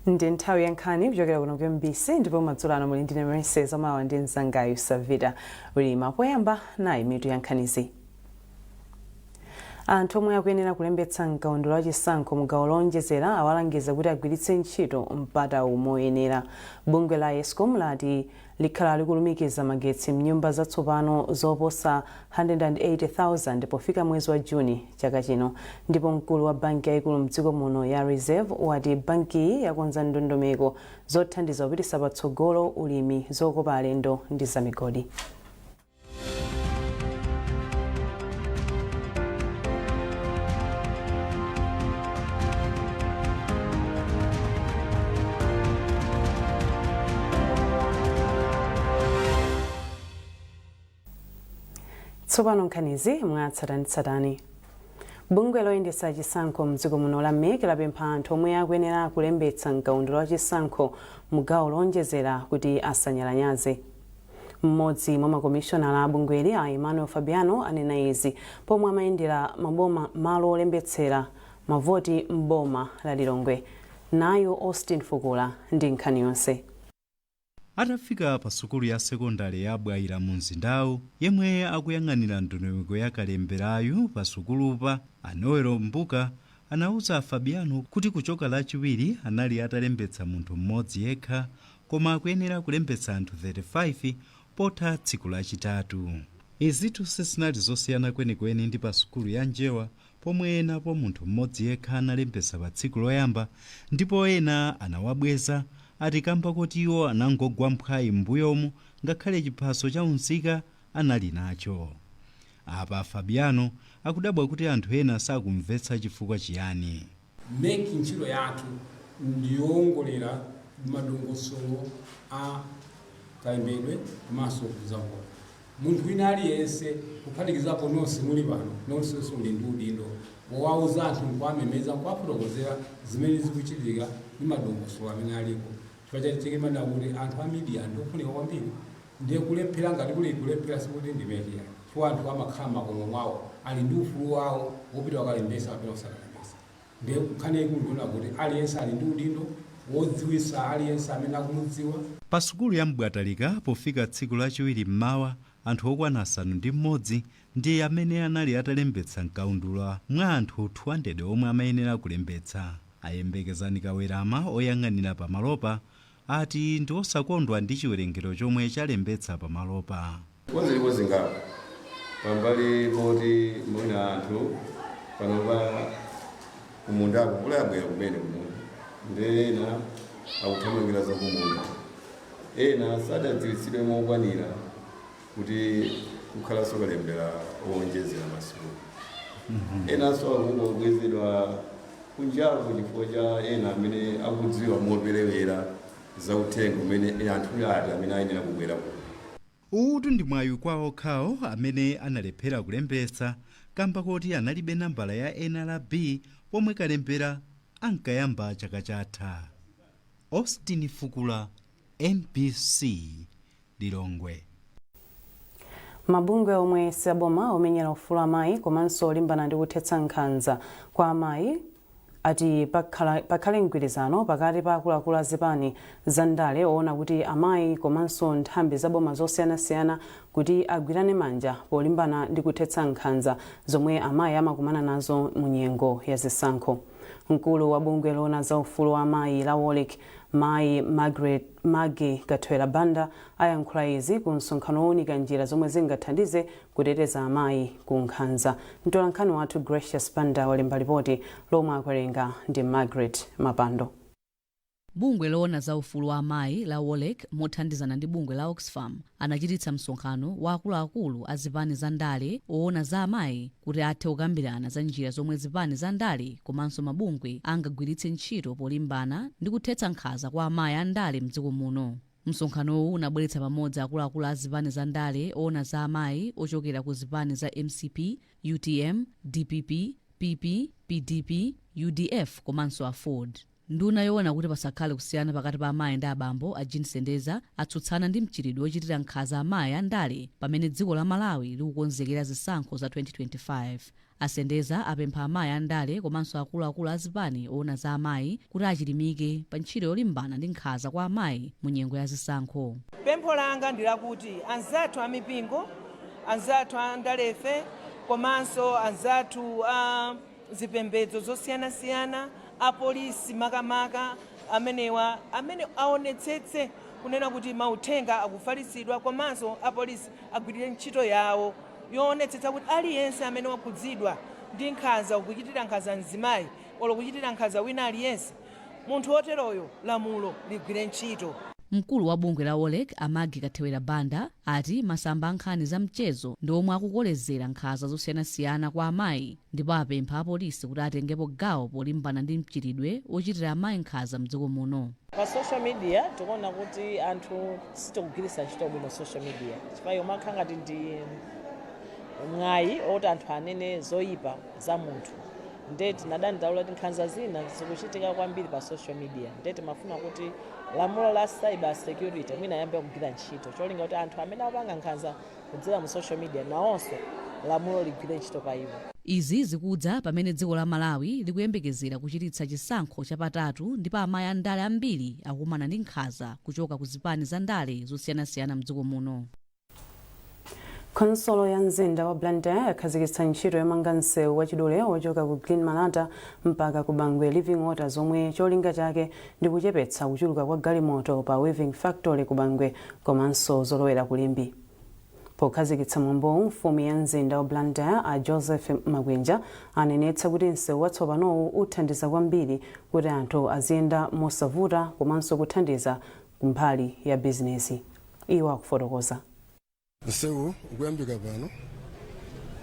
Ndi nthawi ya nkhani kuchokera kuno ku MBC, ndipo madzulo ano muli ndine Mercy Zamawa ndi mzangayu Savita Lima. Poyamba, nayi mitu ya nkhanizi. Anthu omwe akuyenera kulembetsa mkaundula wa chisankho mu gawo lonjezera awalangiza kuti agwiritse ntchito mpatawu moyenera. Bungwe la ESCOM lati likhala likulumikiza magetsi mnyumba zatsopano zoposa 180,000 pofika mwezi wa Juni chaka chino. Ndipo mkulu wa banki yayikulu mdziko muno ya Reserve wati bankiyi yakonza ndondomeko zothandiza kupititsa patsogolo ulimi, zokopa alendo ndi zamigodi. Tsopano nkhanizi mwatsatanetsatane. Bungwe loyendetsa chisankho mdziko muno la MEC lapempha anthu omwe akuyenera kulembetsa mkaundula wa chisankho mu gawo lonjezera kuti asanyalanyaze. Mmodzi mwa makomishonala a bungweli, a Emmanuel Fabiano, anena izi pomwe amayendera maboma malo olembetsera mavoti m'boma la Lilongwe. Nayu Austin Fukula ndi nkhani yonse. Atafika pa sukulu ya sekondale ya Bwaila mu mzindawu, yemwe akuyang'anira ndondomeko ya kalemberayu pa sukulupa, a Noel Mbuka, anauza Fabiano kuti kuchoka Lachiwiri anali atalembetsa munthu mmodzi yekha, koma akuyenera kulembetsa anthu 35 potha tsiku Lachitatu. Izitu sizinali zosiyana kwenikweni ndi pa sukulu ya Njewa, pomwe napo munthu mmodzi yekha analembetsa pa tsiku loyamba ndipo ena anawabweza, ati kamba koti iwo anangogwa mphwayi m'mbuyomu ngakhale chiphaso cha unzika anali nacho. Apa Fabiano akudabwa kuti anthu ena sakumvetsa chifukwa chiyani. MEC ntchito yathu ndiyowongolera madongosolo a kalembedwe komanso kuzavota. Munthu wina aliyense, kuphatikizapo nonse muli pano, nonsenso muli ndi udindo wowauza anthu, nkuwamemeza, nkuwafotokozera zimene zikuchitika ndi madongosolo amene alipo. Chifukwa chake timanena kuti anthu a media ndiofunika kwambiri. Ndiye kulephera, ngati kuli kulephera, sikuti ndi MEC yayi, chifukwa anthu amakhala m'makomo mwawo, ali ndi ufulu wawo wopita kukalembesa kapena kusakalembesa. Ndiye nkhani yaikulu ndiona kuti aliyense ali ndi udindo wodziwitsa aliyense amene akumudziwa. Pa sukulu ya Mbwatalika, pofika tsiku Lachiwiri mmawa, anthu okwana 6 ndi amene anali atalembetsa mkaundula mwa anthu 200 omwe amayenera kulembetsa. Ayembekezani Kawerama, oyang'anira pamalopa, ati ndi osakondwa ndi chiwerengero chomwe chalembetsa pamalopa. Zilipo zingapo pambali poti mwina anthu panopa kumundako mvula yabwera kumene kumunda, ndi ena akuthamangira za kumunda, ena sadadziwitsidwe mokwanira kuti kukhalanso kalembera owonjezera masiku, enanso akungobwezedwa kunjaku chifukwa cha ena amene akudziwa moperewera za uthenga umene anthu ati amene ayenera kubwera kuno. Uwutu ndi mwayi kwa okhawo amene analephera kulembetsa kamba koti analibe nambala ya NRB pomwe kalembera ankayamba chaka chatha. Austin Fukula, MBC, Lilongwe. Mabungwe omwe siaboma omenyera ufulu amayi komanso olimbana ndi kuthetsa nkhanza kwa amayi ati pakhale mgwirizano pakati pa akuluakulu a zipani za ndale oona kuti amayi komanso nthambi za boma zosiyanasiyana kuti agwirane manja polimbana ndi kuthetsa nkhanza zomwe amayi amakumana nazo mu nyengo ya zisankho. Mkulu wa bungwe loona za ufulu wa amayi la WOLREC, mayi Margaret Maggie Kathwera Banda, ayankhula izi ku msonkhano wowunika njira zomwe zingathandize kuteteza amayi ku nkhanza. Mtolankhani wathu Gracious Banda walemba ripoti lomwe akuwerenga ndi Margaret Mapando. Bungwe loona za ufulu wa amayi la WOLREC, mothandizana ndi bungwe la Oxfam, anachititsa msonkhano wa akuluakulu a zipani za ndale oona za amayi kuti athe kukambirana za njira zomwe zipani za ndale komanso mabungwe angagwiritse ntchito polimbana ndi kuthetsa nkhanza kwa amayi a ndale mdziko muno. Msonkhanowu unabweretsa pamodzi akuluakulu a zipani za ndale oona za amayi ochokera ku zipani za MCP, UTM, DPP, PP, PDP, UDF komanso AFORD. Nduna yoona kuti pasakhale kusiyana pakati pa amayi ndi abambo, a Jean Sendeza, atsutsana ndi mchitidwe wochitira nkhanza amayi andale pamene dziko la Malawi likukonzekera zisankho za 2025. Asendeza apempha amayi andale komanso akuluakulu azipani oona za amayi kuti achilimike pa ntchito yolimbana ndi nkhanza kwa amayi mu nyengo ya zisankho. Pempho langa ndi lakuti anzathu amipingo, anzathu andalefe, komanso anzathu a zipembedzo zosiyanasiyana, apolisi makamaka amenewa, amene aonetsetse kunena kuti mauthenga akufalitsidwa, komanso apolisi agwirire ntchito yawo yoonetsetsa kuti aliyense amene wakhudzidwa ndi nkhanza, kuchitira nkhanza mzimayi olo kuchitira nkhanza wina aliyense, munthu woteroyo lamulo ligwire ntchito. Mkulu wa bungwe la Wolrec, a Maggie Kathewera Banda, ati masamba a nkhani za mchezo ndi omwe akukolezera nkhanza zosiyanasiyana kwa amayi, ndipo apempha apolisi kuti atengepo gawo polimbana ndi mchitidwe wochitira amayi nkhanza mdziko muno. Pa social media tikuona kuti anthu sitikugwiritsa ntchito bwino social media, chifukwa imakhala ngati ndi mwayi oti anthu anene zoyipa za munthu. Nde tinadandaula kuti nkhanza zina zikuchitika kwambiri pa social media, nde timafuna kuti lamulo la cyber security mwina ayambe kugwira ntchito, cholinga kuti anthu amene apanga nkhanza kudzera mu social media nawonso lamulo ligwire ntchito pa iwo. Izi zikudza pamene dziko la Malawi likuyembekezera kuchititsa chisankho chapatatu, ndipo amayi andale ambiri akukumana ndi nkhanza kuchoka ku zipani za ndale zosiyanasiyana mdziko muno. Khonsolo ya mzinda wa Blantyre yakhazikitsa ntchito yomanga msewu wachidule wochoka ku Green Malata mpaka ku Bangwe Living Water, zomwe cholinga chake ndi kuchepetsa kuchuluka kwa galimoto pa Weaving Factory ku Bangwe komanso zolowera ku Limbe. Pokhazikitsa mwambowu, mfumu ya mzinda wa Blantyre, a Joseph Makwinja, anenetsa kuti msewu watsopanowu uthandiza kwambiri kuti anthu aziyenda mosavuta komanso kuthandiza kumbali ya bizinesi. Iwo akufotokoza. Msewu ukuyambika pano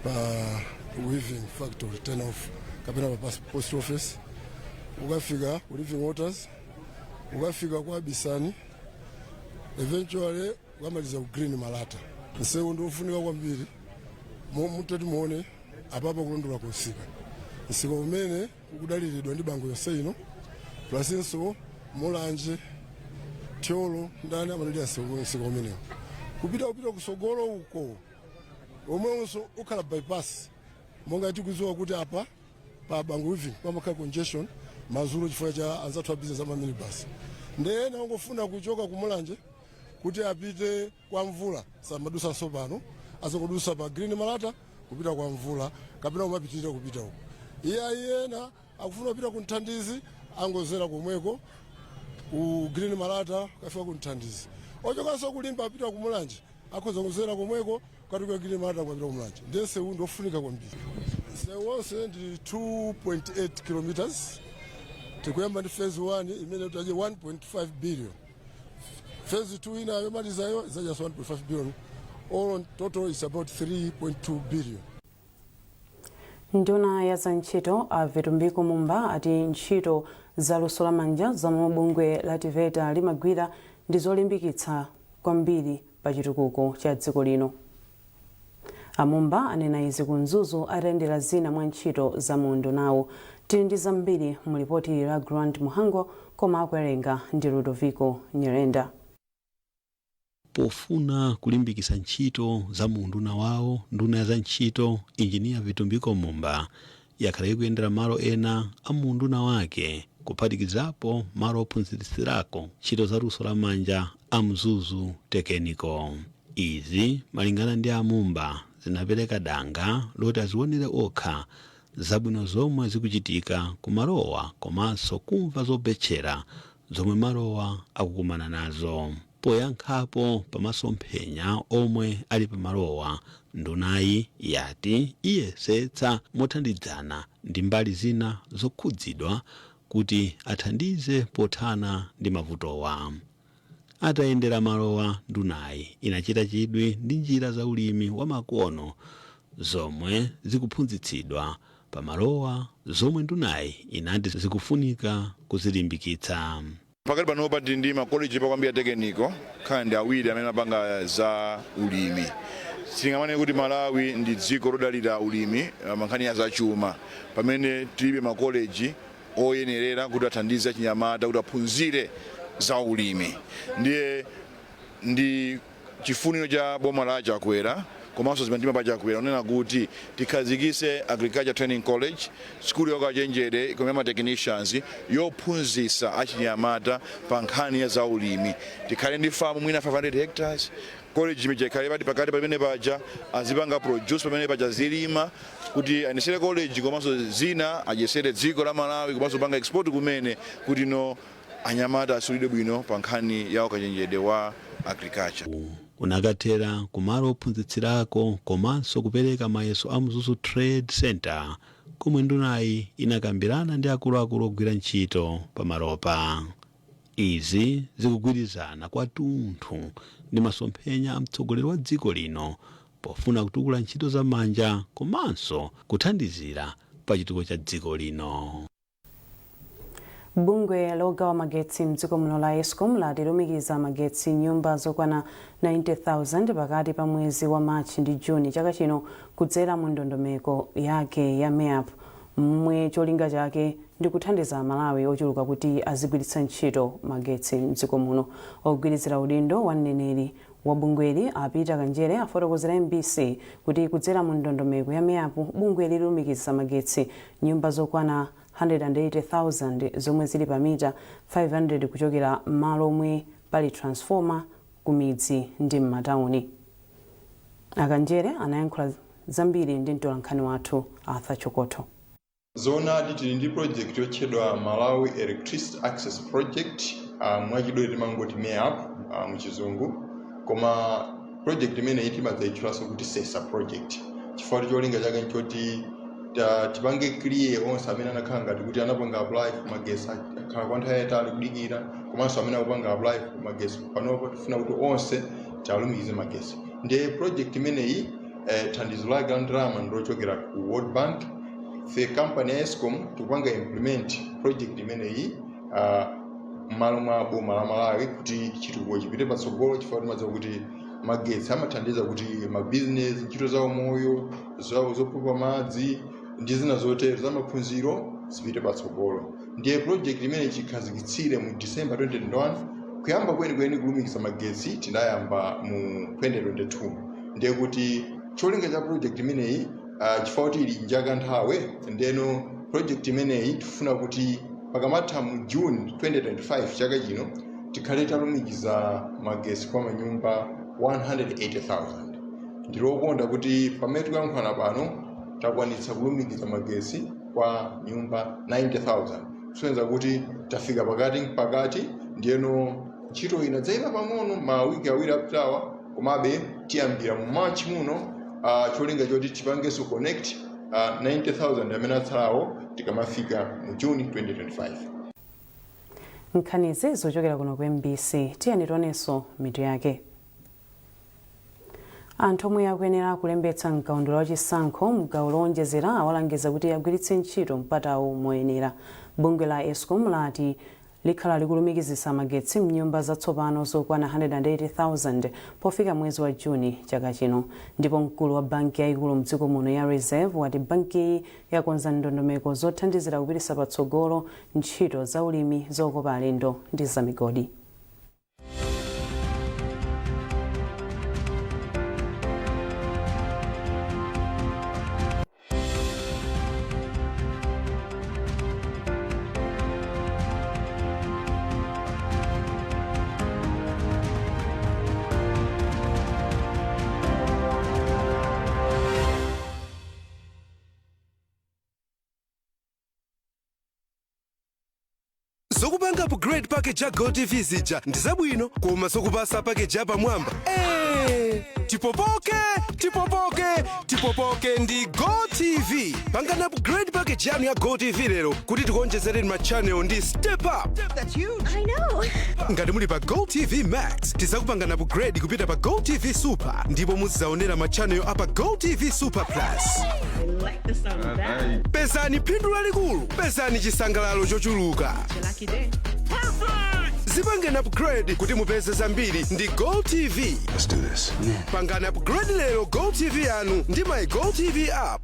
pa Weaving Factory turn off kapena pa post office, ukafika ku Living Waters, ukafika kwa Bisani, eventually ukamaliza ku Green Malata. Msewu ndiofunika kwambiri. Mutati muone apapo, kulondola kunsika, msika umene ukudaliridwa ndi Bangwe yonse ino, plusinso Mulanje, Thyolo, ndani amadalira msika umenewo. Kupita kusogolo uko, omwenso ukhala bypass, monga tikudziwa kuti apa pa Bangwe Weaving pamakhala congestion madzulo chifukwa cha anzathu a business ama minibus, nde ena ongofuna kuchoka kumulanje kuti apite kwa Mvula samadusanso pano, azingodusa pa Green Malata kupita kwa Mvula kapena kumapitirira kupita uko. Iye ayena akufuna kupita ku Mthandizi, angozera komweko ku Green Malata kafika ku Mthandizi. Ochokanso kulimba apita kumulanje, akhoza kuzera komweko katuka Green Malata kupita kumulanje. Ndiye msewu ndiofunika kwambiri. Msewu wonse ndi 2.8 kilometers. Tikuyamba ndi phase 1 imene tadya 1.5 billion. Phase 2 ina yomalizayo izadyanso 1.5 billion. All in total is about 3.2 billion. Nduna ya zantchito, a Vitumbiko Mumba, ati ntchito za luso lamanja zomwe bungwe la TEVETA limagwira ndi zolimbikitsa kwambiri pa chitukuko cha dziko lino. Amumba anena izi ku Mzuzu atayendera zina mwa ntchito za mu undunawo. Tili ndi zambiri mu lipoti la Grant Muhango, koma akuwerenga ndi Ludovico Nyerenda. Pofuna kulimbikitsa ntchito za mu unduna wawo, nduna ya zantchito, Injiniya Vitumbiko Mumba, yakhala ikuyendera malo ena a mu unduna wake, kuphatikizapo malo ophunzitsirako ntchito za luso lamanja a Mzuzu Technical. Izi, malingana ndi Amumba, zinapereka danga loti azionere okha zabwino zomwe zikuchitika kumalowa komanso kumva zobetchera zomwe malowa akukumana nazo. Poyankhapo pamasomphenya omwe ali pamalowa, ndunayi yati iyesetsa mothandizana ndi mbali zina zokhudzidwa kuti athandize pothana ndi mavutowa. Atayendera malowa, ndunayi inachita chidwi ndi njira za ulimi wa makono zomwe zikuphunzitsidwa pamalowa, zomwe ndunayi inati zikufunika kuzilimbikitsa. Pakati panopa tili ndi makoleji pakwambiri technical khala ndi awiri amene amapanga za ulimi. Sitingamanene kuti Malawi ndi dziko lodalira ulimi mankhani ya zachuma pamene tilibe makoleji. Oyenerera kuti athandize achinyamata kuti aphunzire za ulimi. Ndiye ndi chifuniro cha boma la Chakwera komanso zimtima pa Chakwera unena kuti tikhazikise Agriculture Training College, sukulu yokachenjede komwe technicians yophunzisa achinyamata pa nkhani ya zaulimi. Tikhale ndi famu mwina 500 hectares, college imene ikhale pati pakati pamene paja azipanga produce pamene paja zilima kuti ayenesere college, komanso zina adyesere dziko la Malawi, komanso panga export kumene kuti no anyamata asulidwe bwino pa nkhani ya ukachenjede wa agriculture. Unakathera kumalo ophunzitsirako komanso kupereka mayeso a Mzuzu Trade Center, komwe ndunayi inakambirana ndi akuluakulu ogwira ntchito pamalopa. Izi zikugwirizana kwathunthu ndi masomphenya a mtsogoleri wa dziko lino pofuna kutukula ntchito zamanja komanso kuthandizira pa chitukuko cha dziko lino. Bungwe logawa magetsi mdziko muno la ESCOM lati lumikiza magetsi nyumba zokwana 90,000 pakati pa mwezi wa Machi ndi Juni chaka chino kudzera mu ndondomeko yake ya MEAP, mmwe cholinga chake ndi kuthandiza Amalawi ochuluka kuti azigwiritsa ntchito magetsi mdziko muno. Ogwirizira udindo wa mneneri wa bungweli, a Peter Kanjere, afotokozera MBC kuti kudzera mu ndondomeko ya MEAP, bungweli lilumikiza magetsi nyumba zokwana 180,000 zomwe zili pa mita 500 kuchokera malo omwe pali transformer ku midzi ndi m'matawuni. Akanjere anayankhula zambiri ndi mtolankhani wathu Arthur Chokotho. Zoonadi, tili ndi project yotchedwa Malawi Electricity Access Project, mwachidule timangoti MEAP muchizungu, koma project imeneyi timadzayitchulanso kuti SESA project, chifukwa cholinga chake nchoti tipange clear onse amene anakhala ngati kuti anapanga apply for magesi, akhala kwa nthawi yayitali kudikira, komanso amene akupanga apply for magesi panopo. Tifuna kuti onse tialumikize magesi. Ndiye project imeneyi, thandizo lake la ndalama ndilochokera ku World Bank. Ife kampani ya ESCOM tikupanga implement project imeneyi m'malo mwa boma la Malawi kuti chitukuko chipite patsogolo, chifukwa timadziwa kuti magetsi amathandiza kuti mabizinesi, ntchito za umoyo, zopopa madzi ndi zina zotero, za maphunziro, zipite patsogolo. Ndiye project imene chikhazikitsire mu December 2021. Kuyamba kwenikweni kulumikiza magetsi tinayamba mu 2022. Ndiye kuti cholinga cha project imeneyi, chifukwa kuti ili njakanthawi, ndeno project imeneyi tifuna kuti pakamatha mu June 2025 chaka chino tikhale talumikiza magesi kwa manyumba 180,000. Ndilokonda kuti pamene tikuyankhulana pano takwanitsa kulumikiza magesi kwa nyumba 90,000, kusonyeza kuti tafika pakati pakati. Ndiyeno ntchito ina dzayima pang'ono mawiki 2 apitawa, komabe tiyambira mu March muno, cholinga choti tipangenso connect 90,000 amene atsalawo tikamafika mu June 2025. Nkhanizi zochokera kuno ku MBC. Tiyeni tionenso mitu yake. Anthu omwe akuyenera kulembetsa mkaundula wachisankho mgawo lowonjezera awalangiza kuti agwiritse ntchito mpatawu moyenera. Bungwe la ESCOM lati likhala likulumikizisa magetsi mnyumba zatsopano zokwana 180,000 pofika mwezi wa Juni chaka chino. Ndipo mkulu wa banki yayikulu mdziko muno ya Reserve wati bankiyi yakonza ndondomeko zothandizira kupititsa patsogolo ntchito za ulimi, zokopa alendo ndi zamigodi. Zokupanga upgrade package ya GOtv zija ndi zabwino, koma zokupasa package yapamwamba, tipopoke, tipopoke, tipopoke ndi GOtv. Pangani upgrade package yanu ya GOtv lero kuti tikuonjezereni ma channel ndi step up. That's huge. I know. Ngati muli pa GOtv Max, tizakupangani upgrade kupita pa GOtv Super, ndipo muzidzaonera ma channel apa GOtv Super Plus. I like the sound of that. Pezani phindu lalikulu, pezani chisangalalo chochuluka. Lucky day. Zipangeni upgrade kuti mupeze zambiri ndi GOtv. Let's do this. Pangani upgrade lero GOtv yanu ndi My GOtv app.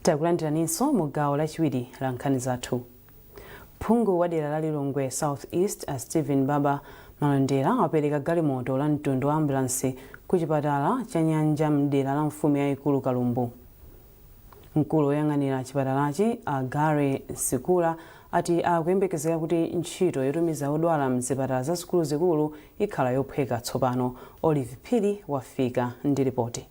Takulandiraninso mu gawo lachiwiri la nkhani zathu. Phungu wa dera la Lilongwe South East, a Stephen Baba Malondera, wapereka galimoto la mtundu wa ambulansi ku chipatala cha Nyanja mdera la mfumu yayikulu Kalumbu. Mkulu woyang'anira chipatalachi, a Gary Sikula, ati akuyembekezera kuti ntchito yotumiza odwala mzipatala zazikuluzikulu ikhala yophweka tsopano. Olive Phiri wafika ndi ripoti.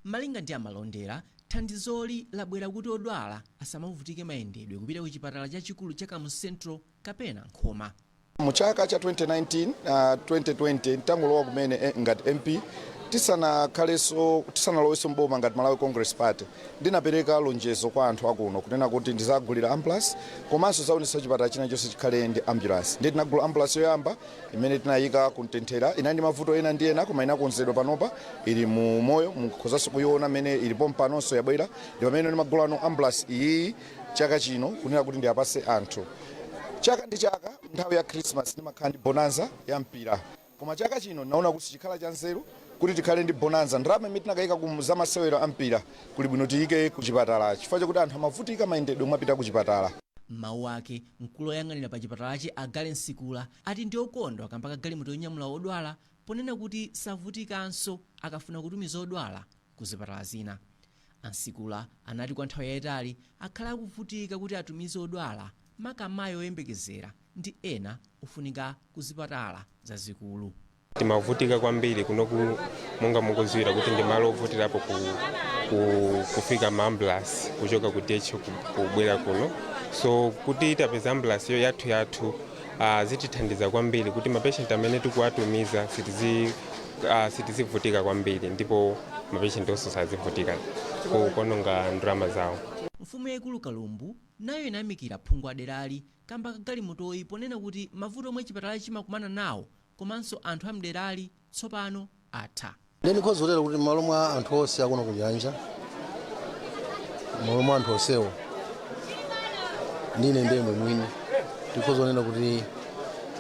Malinga ndi amalondera, thandizoli labwera kuti odwala asamavutike mayendedwe kupita ku chipatala chachikulu cha Kamuzu Central kapena Nkhoma. Mu chaka cha 2019, 2020 ntangolowa kumene ngati MP, tisanakhalenso, tisanalowenso mboma ngati Malawi Congress Party, ndinapereka lonjezo kwa anthu akuno kunena kuti ndizagulira ambulance komanso zaonetsa chipatala china chonse chikhale ndi ambulance. Ndiye tinagula ambulance yoyamba imene tinayika kumtenthera. Inali ndi mavuto ena ndi ena, koma inakonzedwa. Panopa ili mu moyo, mukhozanso kuiona mmene ilipo. Mpanonso yabwera ndi pamene ndimagulano ambulance iyiyi chaka chino, kunena kuti ndiyapase anthu. Chaka ndi chaka nthawi ya Christmas ndimakhala ndi bonanza ya mpira, koma chaka chino ndinaona kuti chikhala cha nzeru kuti tikhale ndi bonanza, ndalama imene tinakayika ku zamasewero a mpira kuli bwino tiyike ku chipatala, chifukwa chakuti anthu amavutika mayendedwe mwapita ku chipatala. M'mawu ake, mkulu woyang'anira pa chipatalachi, a Gale Nsikula, ati ndi okondwa kamba ka galimoto yonyamula odwala, ponena kuti savutikanso akafuna kutumiza odwala ku zipatala zina. Ansikula anati kwa nthawi yayitali akhala akuvutika kuti atumize odwala, maka amayi oyembekezera ndi ena ofunika ku zipatala zazikulu. Timavutika kwambiri kunoku. Monga mukudziwira kuti ndi malo ovutirapo kufika ma ambulance kuchoka ku DH kubwera kuno, so kuti tapeza ambulance yo yathu yathu, zitithandiza kwambiri kuti mapatient amene tikuwatumiza sitizivutika kwambiri, ndipo mapatient onse sazivutika kuononga ndalama zawo. Mfumu yayikulu Kalumbu nayo inayamikira phungu aderali kamba ka galimotoyi, ponena kuti mavuto omwe chipatala chimakumana nawo komanso anthu amderali tsopano atha. Ndikhoza kuti m'malo mwa anthu onse akuno kunyanja, m'malo mwa anthu onsewo, ndine ndemwe mwini, tikhoza kunena kuti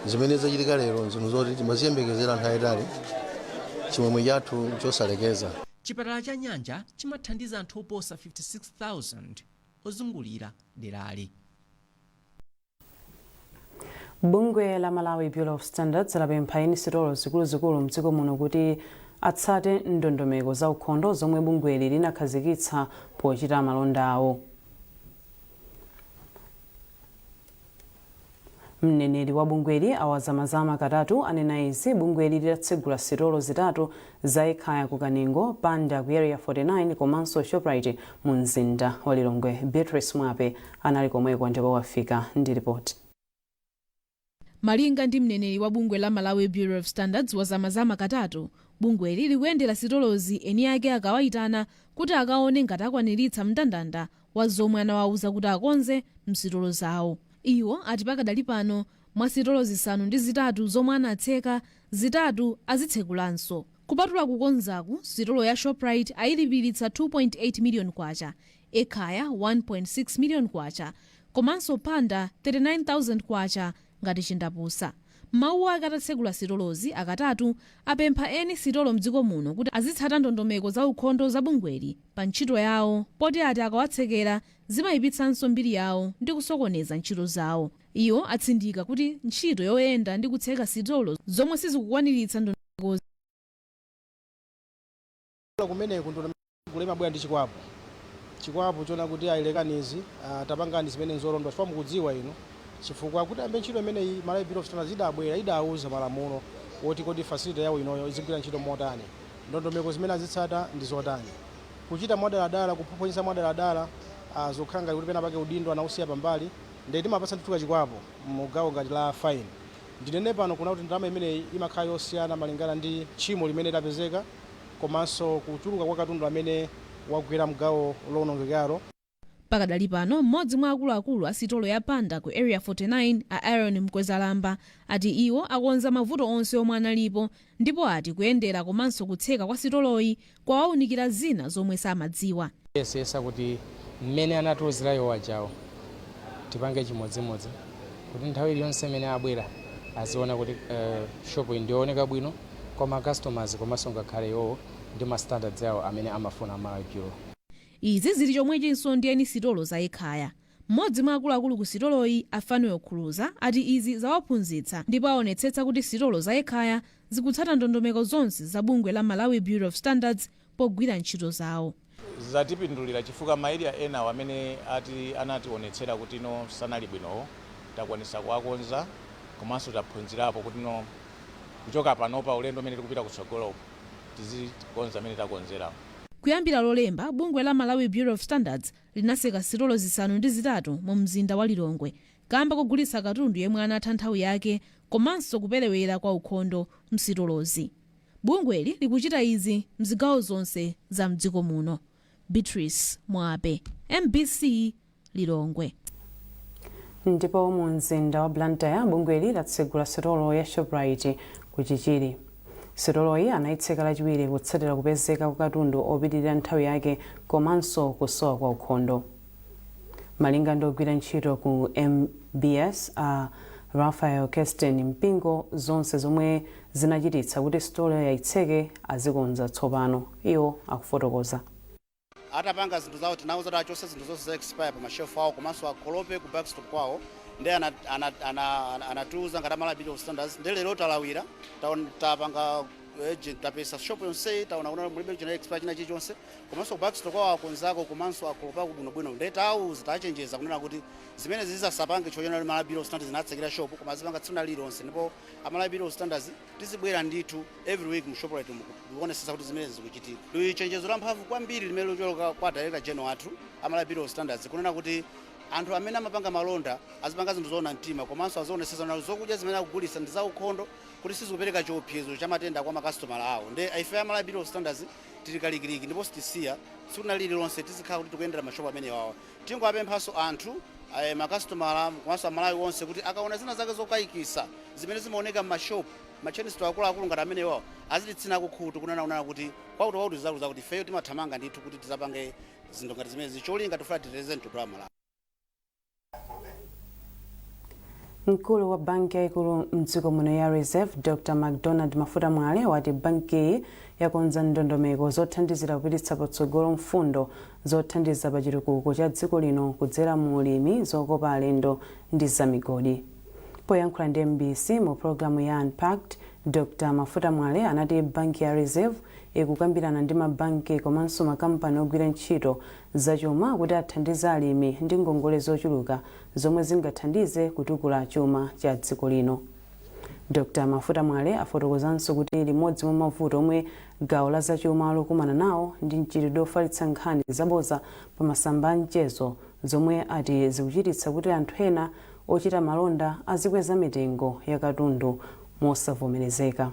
zimene zachitika lero nzinthu zoti timaziyembekezera nthawi yayitali, chimwemwe chathu chosalekeza. Chipatala cha Nyanja chimathandiza anthu oposa 56,000 ozungulira derali. Bungwe la Malawi Bureau of Standards lapempha eni sitolo zikuluzikulu mdziko muno kuti atsate ndondomeko za ukhondo zomwe bungweli linakhazikitsa pochita malonda awo. Mneneri wa bungweli, Awazamazama Katatu, anena izi bungweli litatsegula sitolo zitatu za Ekhaya ku Kaningo, Panda ku Area 49 komanso Shoprite mu mzinda wa Lilongwe. Beatrice Mwape anali komweko ndipo wafika ndi ripoti. Malinga ndi mneneri wa bungwe la Malawi Bureau of Standards, Wazamazama Katatu, bungweli likuyendera sitolozi eni ake akawayitana kuti akaone ngati akwaniritsa mndandanda wa zomwe anawauza kuti akonze msitolo zawo. Iwo ati pakadali pano, mwa sitolo 8 zomwe anatseka, zitatu azitsekulanso. Kupatula kukonzaku, sitolo ya Shoprite ayilipiritsa 2.8 million kwacha, Ekhaya 1.6 million kwacha komanso Panda 39,000 kwacha ngati chindapusa. Mawu ake atatsekula sitolozi, Akatatu apempha eni sitolo mdziko muno kuti azitsata ndondomeko za ukhondo za bungweli pa ntchito yawo, poti ati akawatsekera zimayipitsanso mbiri yawo ndi kusokoneza ntchito zawo. Iwo atsindika kuti ntchito yoyenda ndi kutseka sitolo zomwe sizikukwaniritsa ndondomeko Kumeneku ndondomeko imabwera ndi chikwapu, chikwapu chona kuti ayilekanizi, tapangani zimene nzolondola, chifukwa mukudziwa inu, chifukwa kuti ambe ntchito imeneyi, Malawi Bureau of Standards idabwera, idawuza malamulo woti kodi facility yawo inoyo izigwira ntchito motani, ndondomeko zimene azitsata ndi zotani. Kuchita mwadaladala, kuphonyetsa mwadaladala, zokhala ngati kuti pena pake udindo anausiya pambali, ndiye timapatsa ndithu kachikwapu mu gawo ngati la fine. Ndinene pano kuna kuti ndalama imeneyi imakhala yosiyana malingana ndi tchimo limene lapezeka komanso kuchuluka kwa katundu amene wagwera mgawo lowonongekalo. Pakadali pano, mmodzi mwa akuluakulu a sitolo ya Panda ku Area 49, a Aaron Mkwezalamba, ati iwo akonza mavuto onse omwe analipo, ndipo ati kuyendera komanso kutseka kwa sitoloyi kwawaunikira zina zomwe samadziwa. Yesesa kuti mmene anatiuzira iwo ajawo tipange chimodzimodzi, kuti nthawi iliyonse imene abwera aziona kuti shop iyi ndiooneka bwino kwa ma customers komanso ngakhale iwowo ndi ma standards awo amene amafuna Malawi Bureau. Izi zili chomwechinso ndi eni sitolo za Ekhaya. Mmodzi mwa akuluakulu ku sitoloyi, Afanuel Khuluza, ati izi zawaphunzitsa ndipo aonetsetsa kuti sitolo za Ekhaya zikutsata ndondomeko zonse za bungwe la Malawi Bureau of Standards pogwira ntchito zawo. Zatipindulira chifukwa ma area ena amene ati anationetsera kuti no sanali bwinowo takwanisa kuwakonza, komanso taphunzirapo kuti no kuchoka panopa ulendo umene tikupita kutsogolo tizikonza amene takonzerapo. Kuyambira Lolemba, bungwe la Malawi Bureau of Standards linatseka sitolo 8 mu mzinda wa Lilongwe kamba kogulitsa katundu yemwe anatha nthawi yake komanso kuperewera kwa ukhondo msitolozi. Bungweli likuchita izi mzigawo zonse za mdziko muno. Beatrice Mwape, MBC, Lilongwe. Ndipo mu mzinda wa Blantyre, bungweli latsegula sitolo ya Shoprite ku Chichiri. Sitoloyi anayitseka Lachiwiri kutsatira kupezeka kwa katundu opitirira nthawi yake komanso kusowa kwa ukhondo. Malinga ndi ogwira ntchito ku MBS a Raphael Kesten Mpingo, zonse zomwe zinachititsa kuti sitolo yayitseke azikonza tsopano. Iwo akufotokoza. Atapanga zinthu zawo, tinawuza kuti achose zinthu zonse za expire pa mashelf awo komanso akolope ku backstop kwawo. Ndi anatiuza ngati Malawi Bureau of Standards. Ndi lero talawira, tapanga agent, tapeza shop yonseyi, taona kuti mulibe china expire china chilichonse, komanso ku backstop kwawo akonzako komanso akolopako bwinobwino. Ndi tawuza, tachenjeza kunena kuti zimene zizasapange chochona Malawi Bureau of Standards inatsekera shop, koma azipanga tsiku lililonse. Ndipo Amalawi Bureau of Standards tizibwera ndithu every week mu Shoprite kuonesesa kuti zimene zikuchitika. Ndi chenjezo la mphamvu kwambiri limene likuchoka kwa Director General athu Amalawi Bureau of Standards, kunena kuti anthu amene amapanga malonda azipanga zinthu zoona mtima, komanso azionesesa kuti zokudya zimene akugulitsa ndi zaukhondo, kuti sizikupereka chiopsezo cha matenda kwa makasitomala awo. Ndi ife Amalawi Bureau of Standards tili kalikiliki ndipo sitisiya. Tsiku lililonse tizikhala kuti tikuyendera mashopu amene wawa. Tingowapemphanso anthu, makasitomala komanso Amalawi onse, kuti akaona zina zake zokayikisa zimene zimaoneka m'mashopu, ma chain store akuluakulu ngati amene wawa, azititsina kukhutu kunena kuti kwakuti kwakuti zakuti zakuti. Ifeyo timathamanga ndithu kuti tizapange zinthu ngati zimenezi, cholinga tifuna titeteze mtundu wa Malawi. Mkulu wa banki yayikulu mdziko muno ya Reserve, Dr MacDonald Mafuta Mwale, wati bankiyi yakonza ndondomeko zothandizira kupititsa patsogolo mfundo zothandiza pa chitukuko cha dziko lino kudzera mu ulimi, zokopa alendo ndi zamigodi. Poyankhula ndi MBC mu pologalamu ya Unpacked, Dr Mafuta Mwale anati banki ya Reserve ikukambirana ndi mabanki komanso makampani ogwira ntchito zachuma kuti athandize alimi ndi ngongole zochuluka zomwe zingathandize kutukula chuma cha dziko lino. Dr Mafuta Mwale afotokozanso kuti limodzi mwa mavuto omwe gawo la zachuma lokumana nawo ndi mchitidwe ofalitsa nkhani zaboza pa masamba a mchezo, zomwe ati zikuchititsa kuti anthu ena ochita malonda azikweza mitengo ya katundu mosavomerezeka.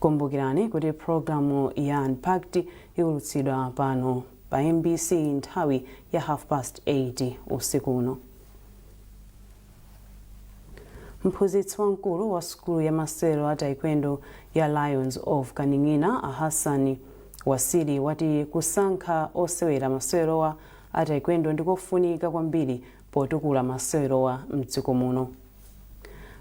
Kumbukirani kuti pologalamu ya Unpacked ikulutsidwa pano pa MBC nthawi ya 8:30 usiku uno. Mphunzitsi wamkulu wa sukulu ya masewero a taekwondo ya Lions of Kaning'ina, a Hassan Wasili, wati kusankha osewera masewerowa a taekwondo ndikofunika kwambiri potukula masewerowa mdziko muno.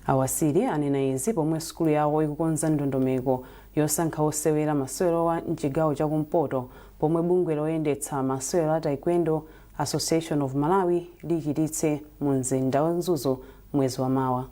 Awasili anena izi pomwe sukulu yawo ikukonza ndondomeko yosankha osewera masewerowa mchigawo chakumpoto, pomwe bungwe loyendetsa masewero a Taekwondo Association of Malawi lichititse mu mzinda wa Mzuzu mwezi wa mawa.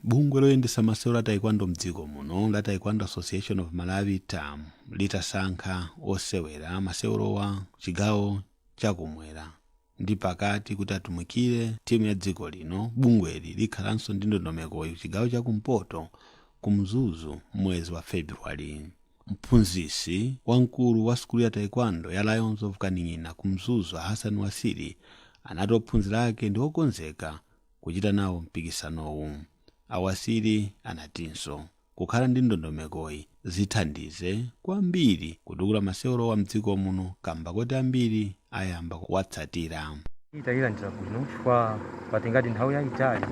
Bungwe loyendetsa masewero a taekwondo mdziko muno la Taekwondo Association of Malawi, TAM, litasankha osewera masewerowa chigawo chakumwera ndi pakati kuti atumikire timu ya dziko lino, bungweli likhalanso ndi ndondomeko chigawo chakumpoto ku Mzuzu mwezi wa Februwale. Mphunzitsi wamkulu wa sukulu ya taekwondo ya Lions of Kaning'ina ku Mzuzu, Hassan Wasili, anati ophunzira ake ndi okonzeka kuchita nawo mpikisanowu. Awasili anatinso kukhala ndi ndondomekoyi zithandize kwambiri kutukula masewerowa mdziko muno, kamba koti ambiri ayamba kuwatsatira. Tayilandira bwino chifukwa patingati nthawi yayitali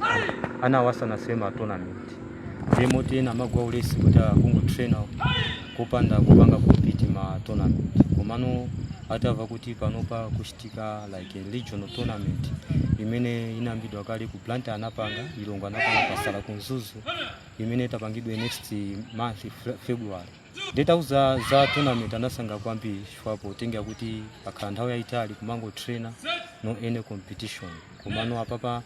ana awasanasiwe ma tournament, ndiye moti ena amagwa ulesi kuti akungotraina kupanda kupanga compete ma tournament. Komano Atamva kuti panopa kuchitika like a regional tournament imene inayambidwa kale ku Blantyre, anapanga Lilongwe, anapanga, pasala ku Mzuzu imene itapangidwe next month, February. Nditauza za tournament anasangalala kwambiri chifukwa potengera kuti akhala nthawi yayitali kumango trainer, no any competition. Komano apapa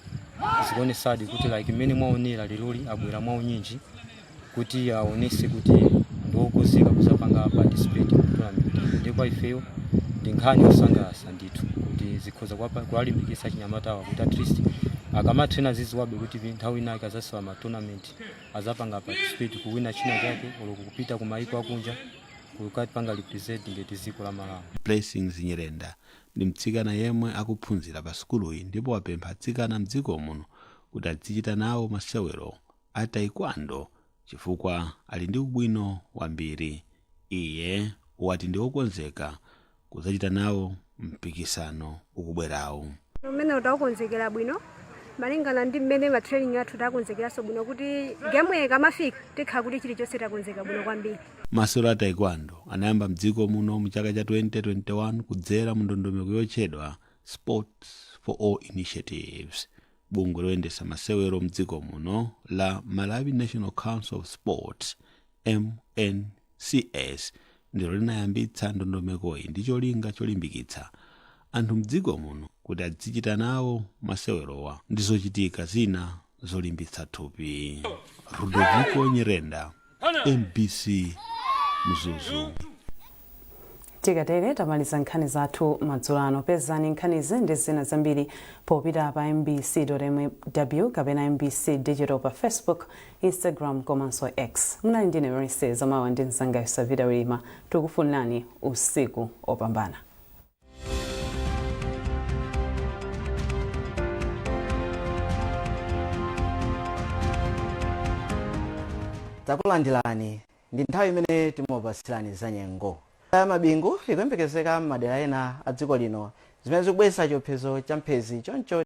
zikuonesadi kuti like mmene mwaonera leroli, abwera mwaunyinji kuti aonese kuti ndiokonzeka kuzapanga participate mu tournament. Ndi kwa ifeyo ndi nkhani yosangalatsa ndithu kuti zikhoza kuwalimbikitsa chinyamatawa kuti at least akamatraina ziziwabe kuti nthawi ina akazasewera ma tournament azapanga participate, kuwina china chake olo kupita ku maiko akunja kukapanga represent ngati dziko la Malawi. Blessings Nyirenda ndi mtsikana yemwe akuphunzira pa sukuluyi ndipo wapempha atsikana mdziko muno kuti azichita nawo masewero a taekwondo chifukwa ali ndi ubwino wambiri. Iye wati ndi wokonzeka kudzachita nawo mpikisano ukubwerawu. Umene taukonzekera bwino malingana ndi mmene ma training athu, takonzekeranso bwino kuti game ikamafika tikhala kuti chilichonse takonzeka bwino kwambiri. Masewero a taekwondo anayamba mdziko muno mu chaka cha 2021 kudzera mu ndondomeko yotchedwa Sports for All Initiatives. Bungwe loyendetsa masewero mdziko muno la Malawi National Council of Sports, MNCS, ndilo linayambitsa ndondomekoyi ndi cholinga cholimbikitsa anthu mdziko muno kuti azichita nawo masewerowa ndi zochitika zina zolimbitsa thupi. Rudoviko Nyirenda, MBC, Mzuzu. Tikatere tamaliza nkhani zathu madzulo ano. Pezani nkhanizi ndi zina zambiri popita pa mbc.mw kapena MBC Digital pa Facebook, Instagram komanso X. Munali ndine Marise Zamawa ndi mzanga Savita Wilima. Tikufunirani usiku opambana. Takulandirani. Ndi nthawi imene timakupatsirani za nyengo. Ya mabingu ikuyembekezeka m'madera ena a dziko lino zimene zikubweretsa chiopsezo cha mphezi, choncho